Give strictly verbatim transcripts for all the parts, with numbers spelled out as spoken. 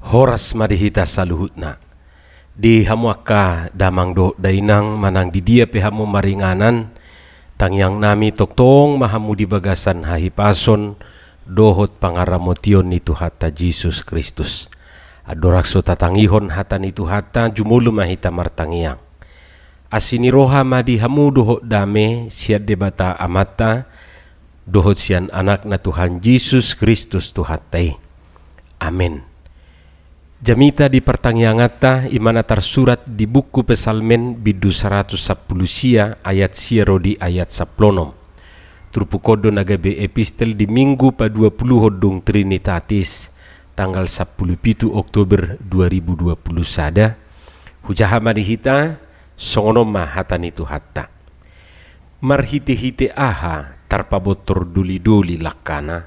Horas ma di hita saluhutna. Di hamu angka damang dohot dainang, manang di dia pe hamu maringanan, tangiang nami tongtong ma hamu di bagasan hahipason dohot pangaramotion ni Tuhanta Jesus Kristus. Andorang so tatangihon hata ni Tuhanta, jumolo ma hita martangiang. Asi ni roha ma di hamu dohot dame sian Debata Amanta dohot sian Anakna Tuhan Jesus Kristus Tuhanta i. Amen. Jamita di partangianganta, i ma na tarsurat di buku Psalmen bindu saratus sampulu sia, ayat sia ro di ayat sampulu onom. Turpuk on do na gabe epistel di Minggu paduapuluhon dung Trinitatis, tanggal sampulu pitu Oktober dua ribu dua puluh sada. Hujaha ma di hita, songon on ma hata ni Tuhanta. Marhitehite aha tarpabontor dolidoli langkana?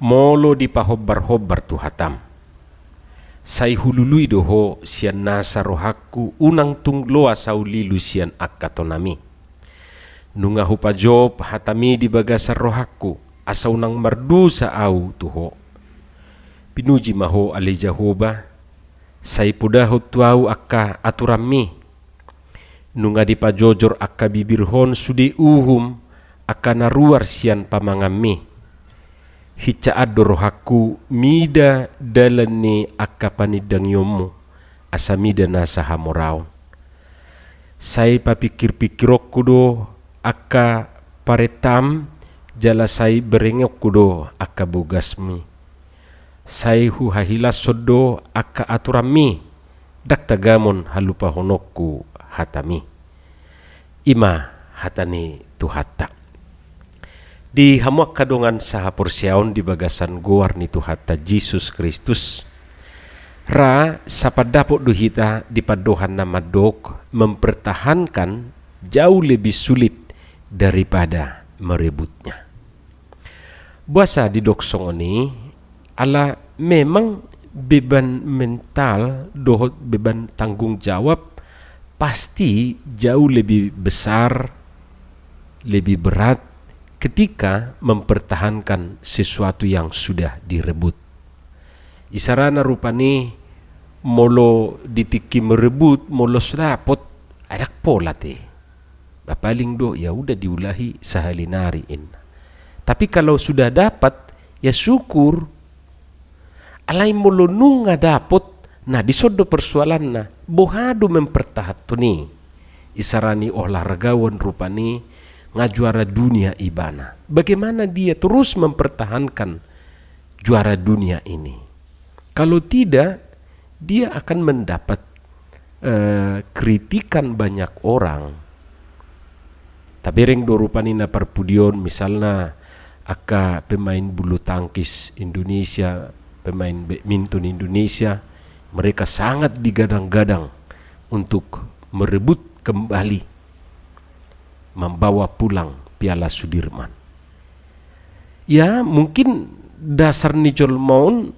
Molo dipahombarhombar tu hatam, sai hulului do ho sian nasa rohangku, unang tung loas ahu lilu sian angka tonami. Nunga hupajop hatami di bagasan rohangku, asa unang mardosa ahu tu ho. Pinuji ma ho ale Jahowa, sai podahon tu ahu angka aturanmi. Nunga dipajojor angka bibirhon sude uhum angka na ruar sian pamanganmi. Hinsaan do rohangku mida dalan ni angka panindangionmu, asa mida nasa hamoraon. Sai papingkirpingkironku do angka parentam, jala sai berengonku do angka bogasmi. Sai huhahilashon do angka aturanmi, ndang tagamon halupahononku hatami. I ma hata ni Tuhanta. Di hamu angka dongan sahaporseaon di bagasan goar ni Tuhanta Jesus Kristus, ra sapandapot do hita di pandohan na mandok, mempertahankan jauh lebih sulit daripada merebutnya. Boasa didok songon i? Ala memang beban mental dohot beban tanggung jawab pasti jauh lebih besar, lebih berat ketika mempertahankan sesuatu yang sudah direbut. Isarana rupani, molo di tingki merebut, molo so dapot, ai ndang pola te. Ba paling do, ya udah, diulahi sahali nari, inna. Tapi kalau sudah dapat, ya syukur. Alai molo nunga dapot, nah, dison do persoalanna. Boha do mempertahanhon i? Isarana olahragawan rupani, nga juara dunia ibana. Bagaimana dia terus mempertahankan juara dunia ini? Kalau tidak, dia akan mendapat, eh, kritikan banyak orang. Tabereng do rupani na parpudi on, misalna angka pemain bulu tangkis Indonesia, pemain badminton Indonesia, mereka sangat digadang-gadang untuk merebut kembali, membawa pulang Piala Sudirman. Ya, mungkin dasar ni jolma on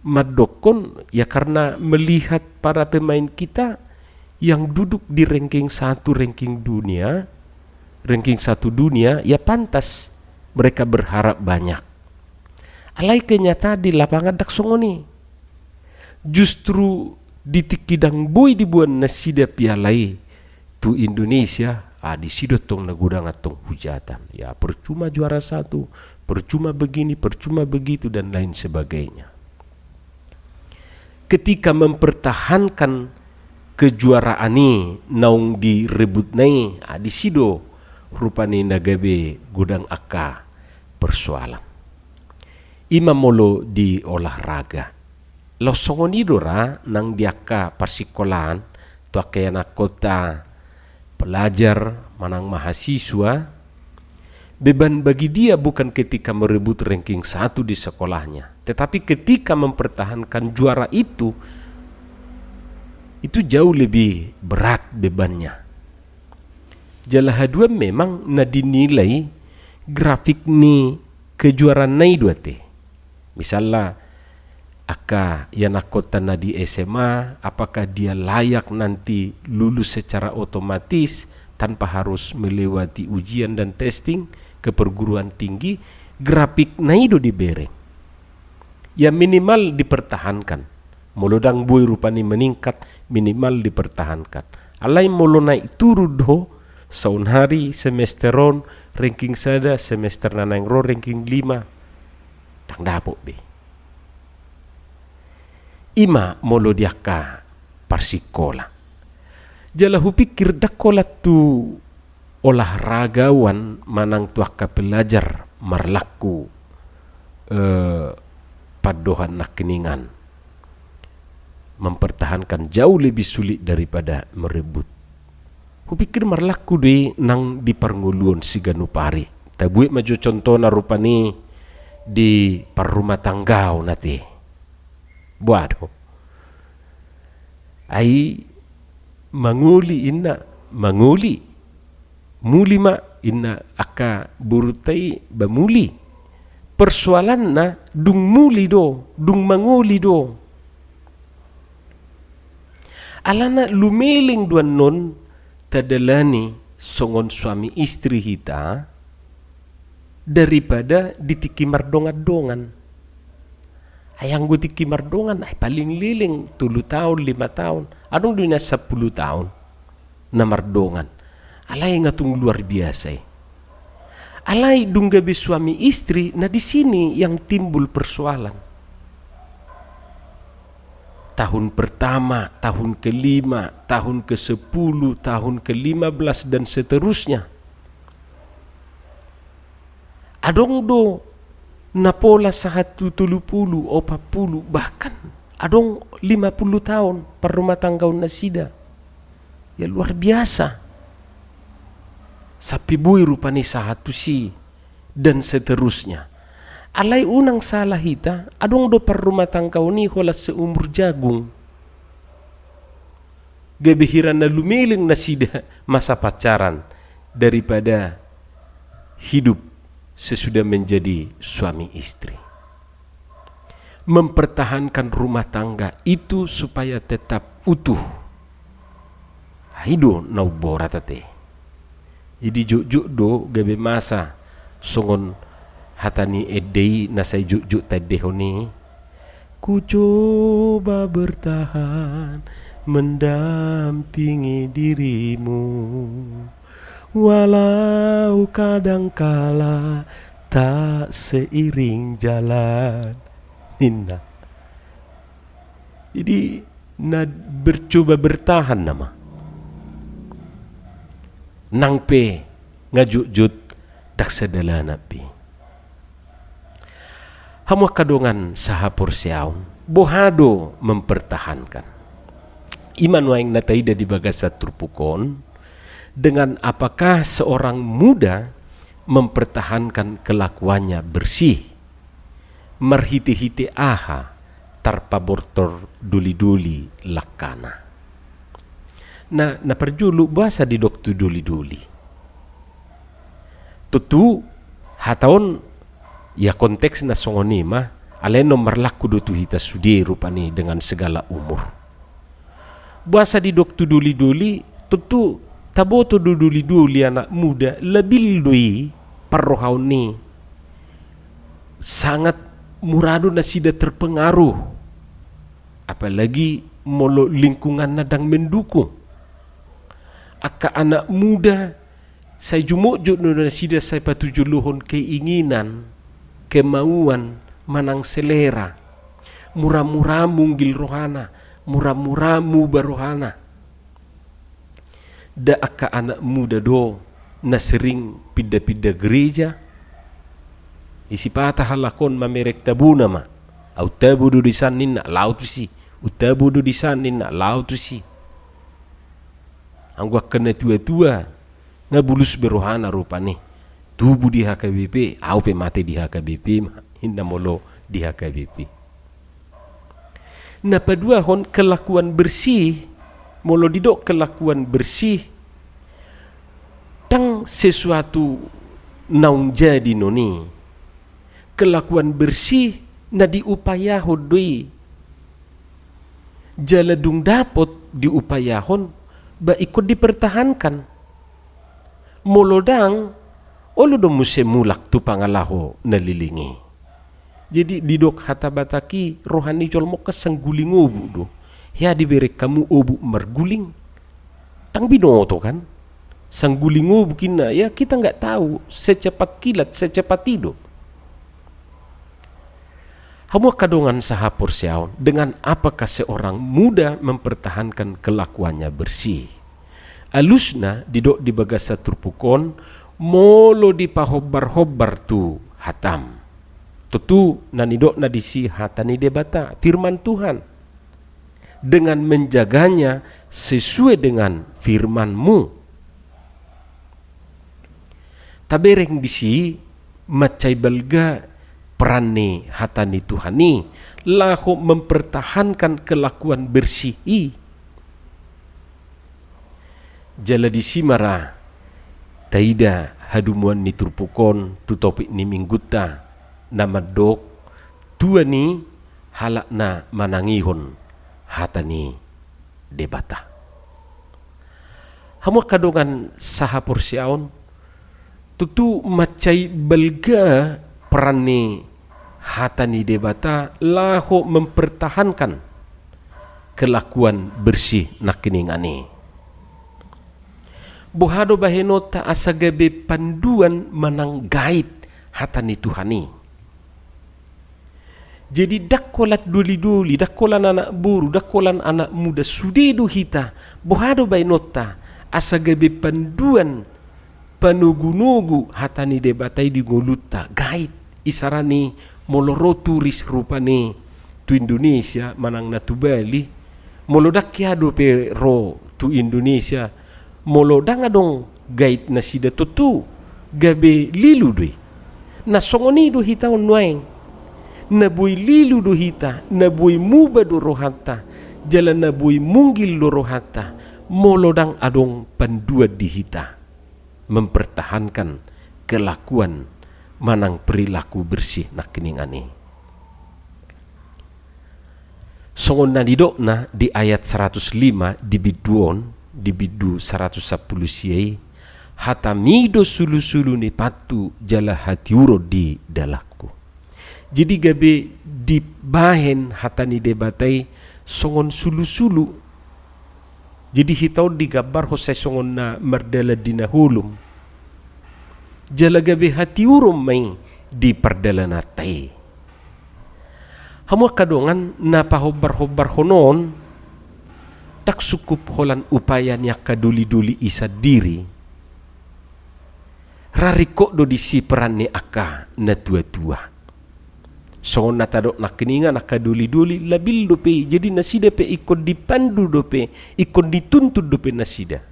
mandokkon, ya, karena melihat para pemain kita yang duduk di ranking satu, ranking dunia, ranking satu dunia, ya pantas mereka berharap banyak. Alai kenyataan di lapangan ndang songon i. Justru di tingki ndang boi diboan nasida piala i tu Indonesia, ah, disi do tong na godang antong hujatan. Ya, percuma juara satu, percuma begini, percuma begitu, dan lain sebagainya. Ketika mempertahankan kejuaraan i naung direbutna i, ah, disi do rupani na gabe godang angka persoalan. I ma molo di olahraga. Laos songon i do ra nang di angka parsingkolaan, tu angka ianakkonta, pelajar manang mahasiswa, beban bagi dia bukan ketika merebut ranking satu di sekolahnya, tetapi ketika mempertahankan juara itu, itu jauh lebih berat bebannya. Jala haduan memang na dinilai grafik ni kejuaraanna i do ate. Misalna, angka ianakkonta na di S M A, apakah dia layak nanti lulus secara otomatis tanpa harus melewati ujian dan testing ke perguruan tinggi? Grafikna i do dibereng. Ya minimal dipertahankan. Molo ndang boi rupani meningkat, minimal dipertahankan. Alai molo naik turun do, saonari semester on ranking sada, semester na naeng ro ranking lima. Ndang dapot be. Ima molo di angka parsikola. Jala hupikir ndang holan tu olahragawan manang tu angka pelajar marlaku, eh, pandohan nangkiningan. Mempertahankan jauh lebih sulit daripada merebut. Hupikir marlaku do i nang di parngoluon siganup ari. Tabuat ma jo contohna rupani di parrumatanggaon ate. Boha do. Ai mangoli inna, mangoli. Muli ma inna angka borunta i ba muli. Persoalanna dung muli do, dung mangoli do. Alana lumeleng do annon tadalani songon suami istri hita daripada di tingki mardongan-dongan. Ai anggo tingki mardongan, ai paling leleng tolu taon, lima taon. Adong do na sampulu taon na mardongan. Alai nga tung luar biasa i. Alai dung gabe suami istri, nah di sini yang timbul persoalan. Tahun pertama, tahun kelima, tahun kesepuluh, tahun kelima belas, dan seterusnya. Adong do na pola sahat tu tolu pulu, opat pulu, bahkan adong lima pulu taon parrumatanggaon nasida. Ya luar biasa. Sampe boi rupani sahat tusi, dan seterusnya. Alai unang salah hita, adong do parrumatanggaon i holan seumur jagung. Gabe hira na lumeleng nasida masa pacaran daripada hidup sesudah menjadi suami istri. Mempertahankan rumah tangga itu supaya tetap utuh. Ai do na umborat ate. Jadi jotjot do gabe masa songon hata ni ende i na sai jotjot taendehon i. Ku coba bertahan mendampingi dirimu, walau kadang kala tak seiring jalan. Ninna. Jadi na bercoba bertahan nama. Nang pe nga jotjot ndang sadalanan be. Hamu angka dongan sahaporseaon, boha do mempertahankan? Ima nuaeng na taida di bagasan turpuk on, dengan apakah seorang muda mempertahankan kelakuannya bersih? Marhitehite aha tarpabortor dolidoli langkana? Na, na parjolo boasa didok tu dolidoli? Tontu hata on, ya konteksna songon i ma, alai non marlaku do tu hita sude rupani dengan segala umur. Boasa didok tu dolidoli, tontu taboto do dolidoli anak muda, labil do i parrohaon i. Sangat mura do nasida terpengaruh. Apalagi molo lingkunganna ndang mendukung. Angka anak muda sai jumotjot do nasida sai patujolohon keinginan, kemauan, manang selera. Mura-mura munggil rohana, mura-mura muba rohana. Nda angka anak muda do na sering pinda-pinda gereja. Isi patah halak on mamereng tabona ma. Au tabo do di san ninna, laho tusi. Au tabo do di san ninna, laho tusi. Anggo angka na tua-tua, nga bulus be rohana rupani. Tubu di H K B P, au pe mate di H K B P ma, ninna molo di H K B P. Na paduahon kelakuan bersih, molo didok kelakuan bersih, ndang sesuatu naung jadi non i. Kelakuan bersih na diupayahon do i. Jala dung dapot diupayahon, ba ingkon dipertahankan. Molo ndang, olo do muse mulak tu pangalaho na leleng i. Jadi didok hata Batak i, roha ni jolma on kan sangguling obuk do. Hea dibereng hamu obuk marguling? Ndang binoto kan? Sangguling obuk inna, ya kita nggak tahu, secepat kilat, secepat i do. Hamu angka dongan sahaporseaon, dengan apakah seorang muda mempertahankan kelakuannya bersih? Alusna didok di bagasan turpuk on, molo dipahombar-hombar tu hatam. Tontu na nidokna disi hata ni Debata, firman Tuhan. Dengan menjaganya sesuai dengan firman-Mu. Tabereng disi mansai balga peran ni hata ni Tuhan i, laho mempertahankan kelakuan bersih i. Jala disi ma ra taida hadumuan ni turpuk on tu topik ni minggunta, na mandok, tua ni halak na manangihon hata ni Debata. Hamu angka dongan sahaporseaon, tontu mansai balga peran ni hata ni Debata laho mempertahankan kelakuan bersih nangkiningan i. Boha do bahenonta asa gabe panduan manang gait hata ni Tuhan i? Jadi ndang holan doli-doli, ndang holan anak boru, ndang holan anak muda, sude do hita. Boha do baenonta asa gabe panduan, panogu-nogu hata ni Debata i di ngolunta, gait. Isarana molo ro turis rupani tu Indonesia manang na tu Bali, molo ndang hea dope ro tu Indonesia, molo ndang adong gait nasida, tontu gabe lilu do i. Na songon i do hita on nuaeng. Na boi lilu do hita, na boi muba do rohanta, jala na boi munggil do rohanta, molo ndang adong panduan di hita mempertahankan kelakuan manang perilaku bersih nangkiningan i. Songon na nidokna di ayat saratus lima di bindu on, di bindu saratus sampulu sia i, hatami do sulu-sulu ni pantu jala hatiuron di dalanku. Jadi gabe dibahen hata ni Debata i songon sulu-sulu. Jadi hita on digambarhon sai songon na mardalan di na holom. Jala gabe hatiuron ma i di pardalananta i. Hamu angka dongan, na pahombar-hombarhon on, ndang sungkup holan upaya ni angka doli-doli i sandiri. Ra ringkot do disi peran ni angka na tua-tua. Songon na tadok nangkiningan, angka doli-doli labil dope i, jadi nasida pe ingkon dipandu dope, ingkon dituntun dope nasida.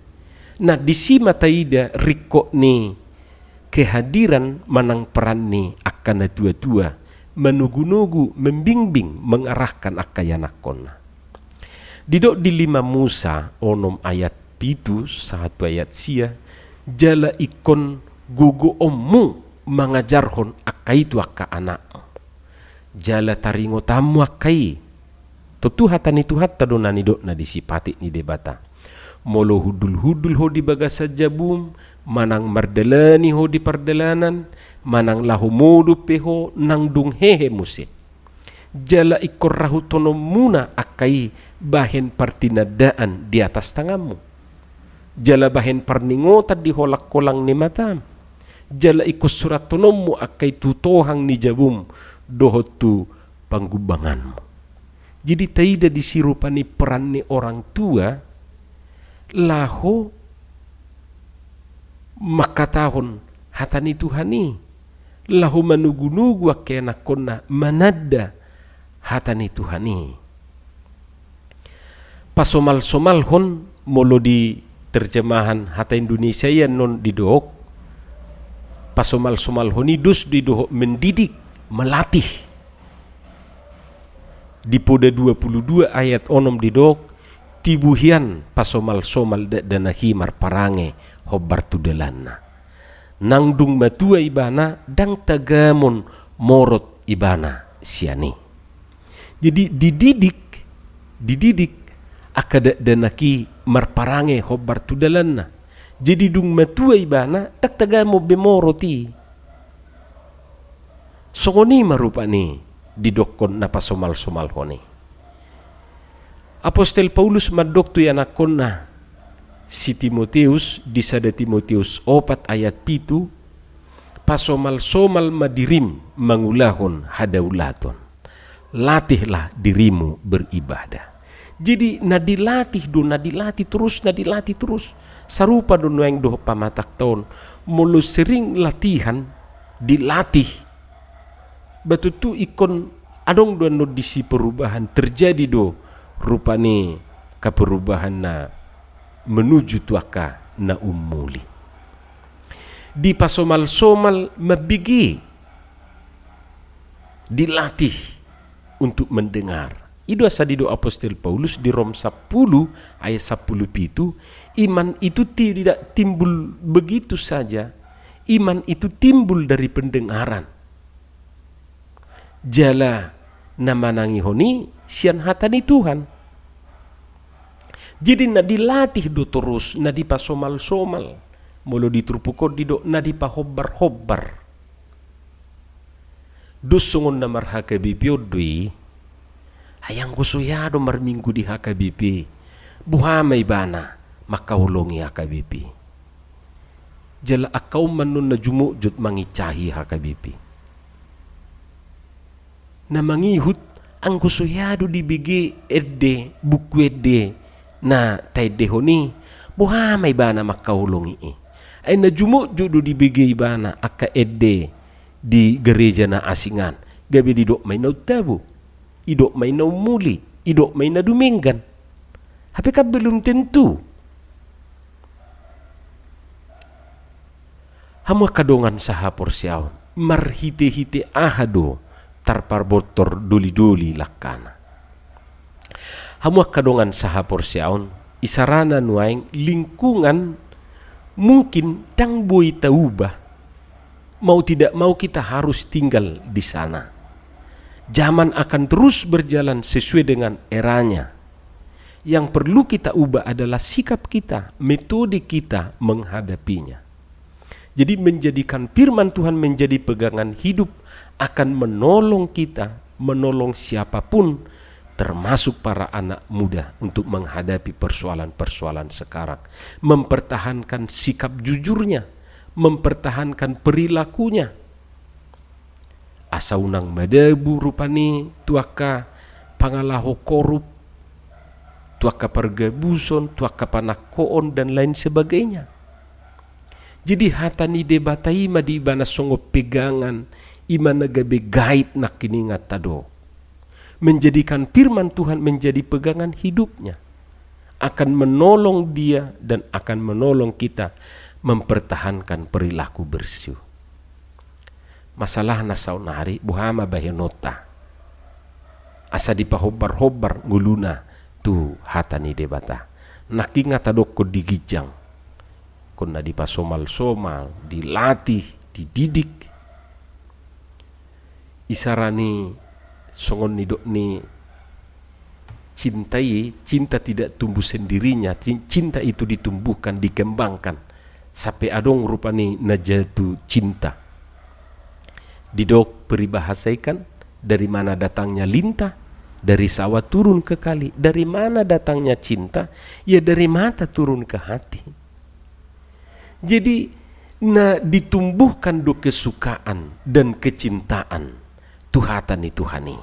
Na disi ma taida ringkot ni kehadiran manang peran ni angka na tua-tua, manogu-nogu, membimbing, mengarahkan angka ianakhonna. Didok di lima Musa onom ayat pitu sahat tu ayat sia, jala ingkon gogoonmu mangajarhon angka i tu angka anakmu. Jala taringotanmu angka i. Tontu hata ni Tuhanta do na nidokna disi, patik ni Debata. Molo hundul-hundul ho di bagasan jabum, manang mardalani ho di pardalanan, manang laho modom pe ho, nang dung hehe muse. Jala ingkon rahuthononmuna angka i bahen partinandaan di atas tanganmu. Jala bahen parningotan di holang-holang ni matam. Jala ingkon surathononmu angka i tu tohang ni jabum dohot tu panggumbanganmu. Jadi taida disi rupani peran ni orang tua laho mangkatahon hata ni Tuhan i, laho manogu-nogu angka ianakhonna mananda hata ni Tuhan i. Pasomal-somalhon, molo di terjemahan hata Indonesia i annon didok, pasomal-somalhon i dos do i dohot mendidik, melatih. Di Poda dua puluh dua ayat onom didok, tibu hian pasomal-somal dakdanak i marparange hombar tu dalanna. Nang dung matua ibana, ndang tagamon morot ibana sian i. Jadi dididik, dididik angka dakdanak i marparange hombar tu dalanna. Jadi dung matua ibana, ndang tagamon be morot i. Songon i ma rupani didokkon na pasomalsomalhon i. Apostel Paulus mandok tu ianakhonna si Timoteus di sada Timoteus opat ayat pitu, "Pasomalsomal ma dirim mangulahon hadaulaton. Latihlah dirimu beribadah." Jadi, na dilatih do, na dilatih terus, na dilatih terus. Sarupa do nuaeng dohot pamatangta on. Molo sering latihan, dilatih, ba tontu ingkon adong do annon disi perubahan, terjadi do rupani kaperubahan na menuju tu angka na umuli. Dipasomalsomal mambege, dilatih untuk mendengar. I do asa didok apostel Paulus di Rom sampulu ayat sampulu pitu, "Iman itu tidak timbul begitu saja, iman itu timbul dari pendengaran." Jala na manangihon i sian hata ni Tuhan. Jadi na dilatih do torus, na dipasomalsomal. Molo di turpuk on didok na dipahombarhombar. Dos songon na mar-H K B P on do i. Ai anggo so hea do marminggu di H K B P, boha ma ibana mangkaholongi H K B P? Jala angka on ma annon na jumotjot mangincahi H K B P. Na mangihut, anggo so hea do dibege ende, buku ende na taendehon i, boha ma ibana mangkaholongi i? Ai na jumotjot do dibege ibana angka ende di gareja na asing an, gabe didok ma i na untabo, didok ma i na umuli, didok ma i na dumenggan. Hape kan belum tentu. Hamu angka dongan sahaporseaon, marhitehite aha do tarpabortor dolidoli langkana? Hamu angka dongan sahaporseaon, isarana nuaeng lingkungan mungkin ndang boi taubah. Mau tidak mau kita harus tinggal di sana. Zaman akan terus berjalan sesuai dengan eranya. Yang perlu kita ubah adalah sikap kita, metode kita menghadapinya. Jadi, menjadikan firman Tuhan menjadi pegangan hidup akan menolong kita, menolong siapapun, termasuk para anak muda, untuk menghadapi persoalan-persoalan sekarang. Mempertahankan sikap jujurnya, mempertahankan perilakunya. Asa unang madabu rupani tu angka pangalaho korup, tu angka pargabuson, tu angka panangkoon, dan lain sebagainya. Jadi, hata ni Debata i ma di ibana songon pegangan, i ma na gabe guide nangkin inganta do. Menjadikan firman Tuhan menjadi pegangan hidupnya, akan menolong dia dan akan menolong kita mempertahankan perilaku bersih. Masalahna saonari, boha ma bahenonta asa dipahombarhombar ngoluna tu hata ni Debata? Nangkin nga tadokkon di ginjang, ingkon na dipasomalsomal, dilatih, dididik. Isara ni songon nidok ni cinta i, cinta tidak tumbuh sendirinya, cin-, cinta itu ditumbuhkan, dikembangkan. Sampe adong rupani na jatuh cinta. Didok peribahasa i kan, dari mana datangnya lintah? Dari sawah turun ke kali. Dari mana datangnya cinta? Ya, dari mata turun ke hati. Jadi, na ditumbuhkan do kesukaan dan kecintaan tu hata ni Tuhan i.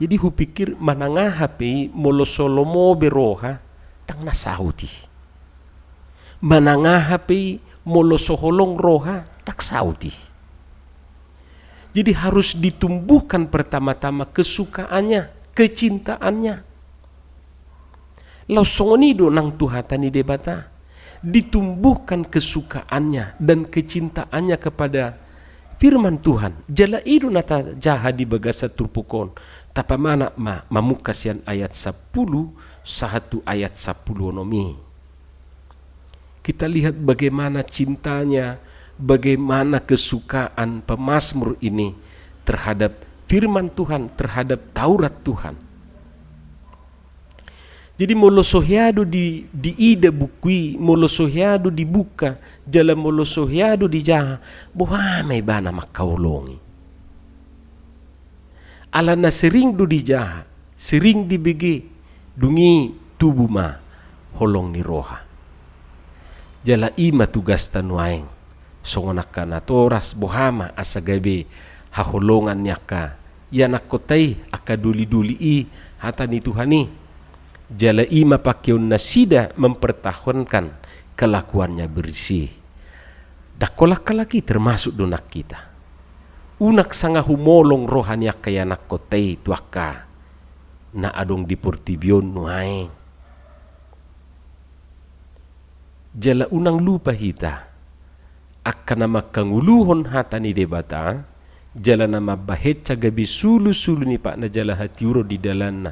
Jadi, hupikir manang aha pe i, molo so lomo be roha, ndang na saut i. Manang aha pe i, molo so holong roha, ndang saut i. Jadi, harus ditumbuhkan pertama-tama kesukaannya, kecintaannya. Laos songon i do nang tu hata ni Debata. Ditumbuhkan kesukaannya dan kecintaannya kepada firman Tuhan. Jala i do na tajaha di bagasan turpuk on. Tapamanat ma mamungka sian ayat sampulu sahat tu ayat sampulu onom i. Kita lihat bagaimana cintanya, bagaimana kesukaan pemazmur ini terhadap firman Tuhan, terhadap Taurat Tuhan. Jadi, molo so hea do di, diida buku i, molo so hea do dibuka, jala molo so hea do dijaha, boha ma ibana mangkaholongi? Ala na sering do dijaha, sering dibege, dung i tubu ma holong ni roha. Jala i ma tugasta nuaeng, songon angka natoras, boha ma asa gabe haholongan ni angka ianakkonta i, angka doli-doli i, hata ni Tuhan i. Jala i ma pakeon nasida mempertahankan kelakuannya bersih. Dang holan halak i, termasuk do nang hita. Unang sanga humolong roha ni angka ianakkonta i tu angka na adong di portibi on nuaeng. Jala unang lupa hita, angka na manghangoluhon hata ni Debata, jala na mambahensa gabe sulu-sulu ni patna jala hatiuron di dalanna,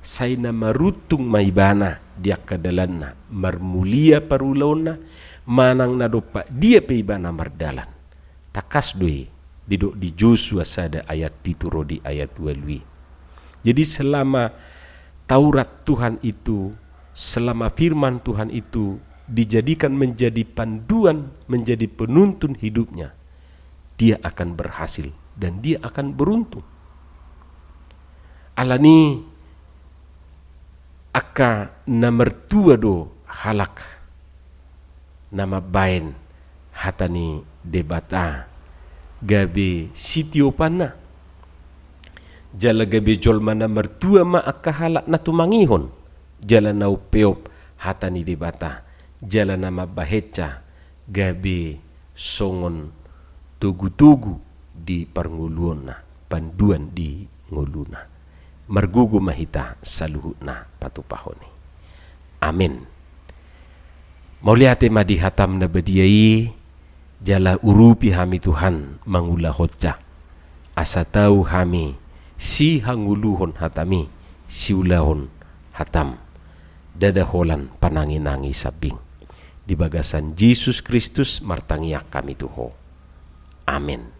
sai na maruntung ma ibana di angka dalanna, marmulia parulaonna, manang na dompak dia pe ibana mardalan. Tangkas do i didok di Josua sada ayat pitu ro di ayat ualu i. Jadi, selama Taurat Tuhan itu, selama firman Tuhan itu dijadikan menjadi panduan, menjadi penuntun hidupnya, dia akan berhasil dan dia akan beruntung. Alani i, angka na martua do halak na mambahen hata ni Debata gabe sitiopanna. Jala gabe jolma na martua ma angka halak na tumangihon jala na umpeop hata ni Debata, jala na mambahensa gabe songon togu-togu di parngoluonna, panduan di ngoluna. Margogo ma hita saluhutna patupahon i. Amen. Mauliate ma di hatam na badia i, jala urupi hami Tuhan mangulahonsa, asa tau hami sihangoluhon hatam i, siulahon hatam, ndada holan panangi-nangi sambing. Di bagasan Jesus Kristus martangiang hami tu Ho. Amen.